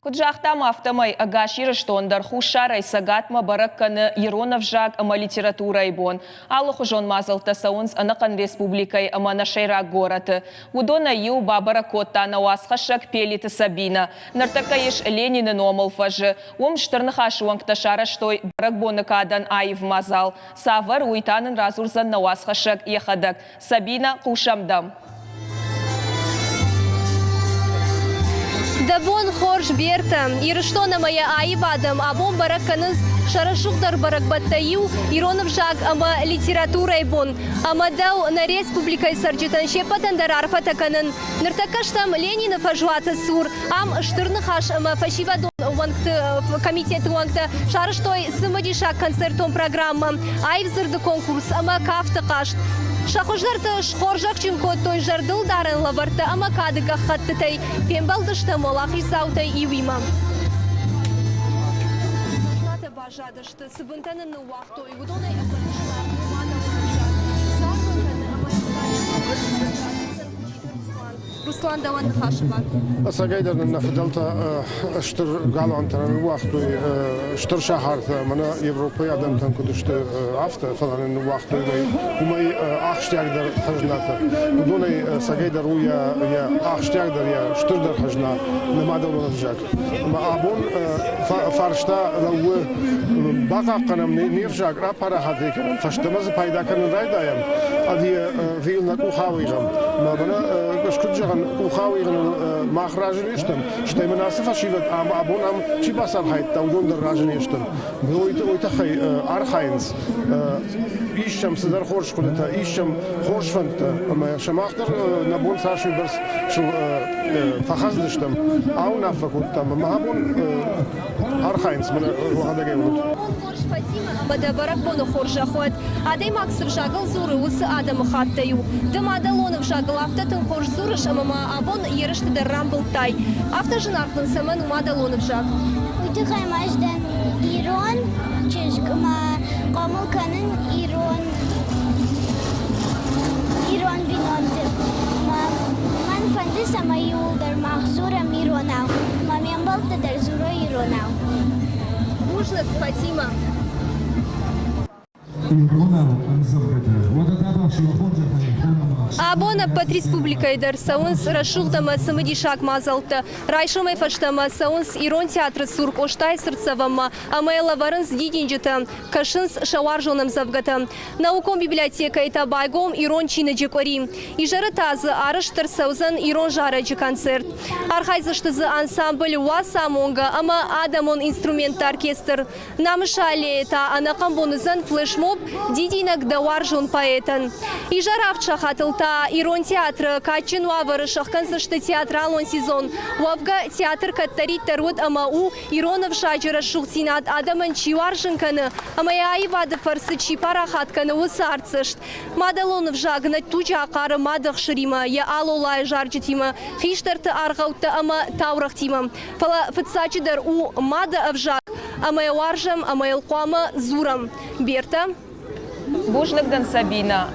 Куыд загътам, афтӕмӕй ӕгас Ирыстон дӕр хуссарӕй цӕгатмӕ бӕрӕг кӕны ирон ӕвзаг ӕмӕ литературӕйы бон. Алыхуызон мадзӕлттӕ цӕуынц ӕнӕхъӕн республикӕйы ӕмӕ нӕ сӕйраг горӕты. Уыдонӕй иу бабӕрӕг кодта нӕ уацхӕссӕг Пелиты Сабинӕ. Ныртӕккӕ ис Ленины номыл фӕзы. Уым Стыр Ныхасы уӕнгтӕ сарӕзтой бӕрӕгбоны кадӕн аив мадзал. Цавӕр, уый та нын радзурдзӕн нӕ уацхӕссӕг йӕхӕдӕг. Сабинӕ, хъусӕм дӕм. Дӕ бон хорз, Бертӕ! Ирыстон ӕмӕ йӕ аивадӕм абон бӕрӕг кӕнынц сӕ рӕсугъддӕр бӕрӕгбӕттӕй иу ирон ӕвзаг ӕмӕ литературӕйы бон. Ӕмӕ дӕу нӕ республикӕйы цӕрджытӕн се ппӕтӕн дӕр арфӕтӕ кӕнын. Ныртӕккӕ стӕм Ленины фӕзуаты цур. Ам Стыр Ныхас ӕмӕ фӕсивӕдон уӕнгты комитеты уӕнгтӕ сарӕзтой цымыдисаг концертон программӕ, аив дзырды конкурс ӕмӕ кафты хъазт. Сӕ хуыздӕрты схорзӕхджын кодтой зӕрдылдарӕн лӕвӕрттӕ ӕмӕ кады гӕххӕттытӕй. Фембӕлдыстӕм уӕлахиздзаутӕй иуимӕ. Баззадысты, цы бынтӕ нын ныууагътой, уыдонӕй ӕппӕты зынаргъ у мадӕлон ӕвзаг. Цард кӕны ӕмӕ Руслан, дӕуӕн ныхасы бар. Ӕцӕгӕйдӕр нын нӕ фыдӕлтӕ стыр галуантӕ ныууагътой, стыр сахартӕ, мӕнӕ Европӕйы адӕмтӕн куыд сты, афтӕ, фӕлӕ нын ныууагътой уымӕй ахсджиагдӕр хӕзнатӕ. Уыдонӕй ӕцӕгӕйдӕр у йӕ ахсджиагдӕр, йӕ стырдӕр хӕзна нӕ мадӕлон ӕвзаг. Ӕмӕ абон фарста лӕууы, бахъахъхъӕнӕм не взаг, рапарахат ӕй кӕнӕм, фӕстӕмӕ дзы пайда кӕнын райдайӕм, ӕви ӕви нӕ къух ауигъӕм. Мӕ мӕнӕ ӕз куыд зӕгъын, къух ауигъыныл мах разы не стӕм, стӕй мын ацы фӕсивӕд ам абон ам чи бацархайдта, уыдон дӕр разы не сты. Уый тыххӕй архайынц, ис сӕм цыдӕр хорз хъуыдытӕ, ис сӕм хорз фӕндтӕ, ӕмӕ сӕ мах дӕр нӕ бон цас уыйбӕрц сыл фӕхӕцыдыстӕм, ауынаффӕ кодтам ӕмӕ абон архайынц мӕнӕ уӕхӕдӕгӕй уынут. Хорз Фатимӕ ӕмӕ дӕ бӕрӕгбоны хорзӕх уӕд! Адӕймаг цы взагыл дзуры, уыцы адӕмыхаттӕй у. Ды мадӕлон ӕвзагыл афтӕ тынг хорз дзурыс ӕмӕ ма абон ерысты дӕр рамбылдтай. Афтӕ зынаргъ дын цӕмӕн у мадӕлон ӕвзаг? Уый тыххӕй ма ӕз дӕн ирон чызг ӕмӕ хъомыл кӕнын ирон ирон бинонты. Мӕн фӕнды, цӕмӕй иууылдӕр мах дзурӕм иронау, ӕмӕ ме мбӕлттӕ дӕр дзурой иронау. Бузныг, Фатимӕ. Абон ӕппӕт республикӕйы дӕр цӕуынц рӕсугъд ӕмӕ цымыдисаг мадзӕлттӕ. Райсомӕй фӕстӕмӕ цӕуынц Ирон театры цур Къостайы цыртдзӕвӕнмӕ ӕмӕ йӕ лӕвӕрынц дидинджытӕ, кӕсынц сӕ уарзон ӕмдзӕвгӕтӕ. Наукон библиотекӕйы та байгом ирон чиныджы къуыри. Изӕры та дзы арӕзт ӕрцӕудзӕн ирон зарӕджы концерт. Архайдзысты дзы ансамбль Уацамонгӕ ӕмӕ адӕмон инструментты оркестр. Намысы аллейы та ӕнӕхъӕн бон уыдзӕн флешмоб «Дидинӕг дӕ уарзон поэтӕн». Изӕр авд сахатыл та Ирон театры кадджын уавӕры сӕхгӕндзысты театралон сезон. Уӕвгӕ, театр кӕддӕриддӕр уыд ӕмӕ у ирон ӕвзаджы рӕсугъддзинад адӕмӕн чи уарзын кӕны ӕмӕ йӕ аивады фӕрцы чи парахат кӕны, уыцы артдзӕст. Мадӕлон ӕвзаг нӕ туджы ахъары мады ӕхсыримӕ, йӕ алолайы зарджытимӕ, хистӕрты аргъӕуттӕ ӕмӕ таурӕгътимӕ. Фӕлӕ фыццаджыдӕр у мады ӕвзаг, ӕмӕ йӕ уарзӕм ӕмӕ йыл хъуамӕ дзурӕм. Бертӕ. Бузныг дын, Сабинӕ.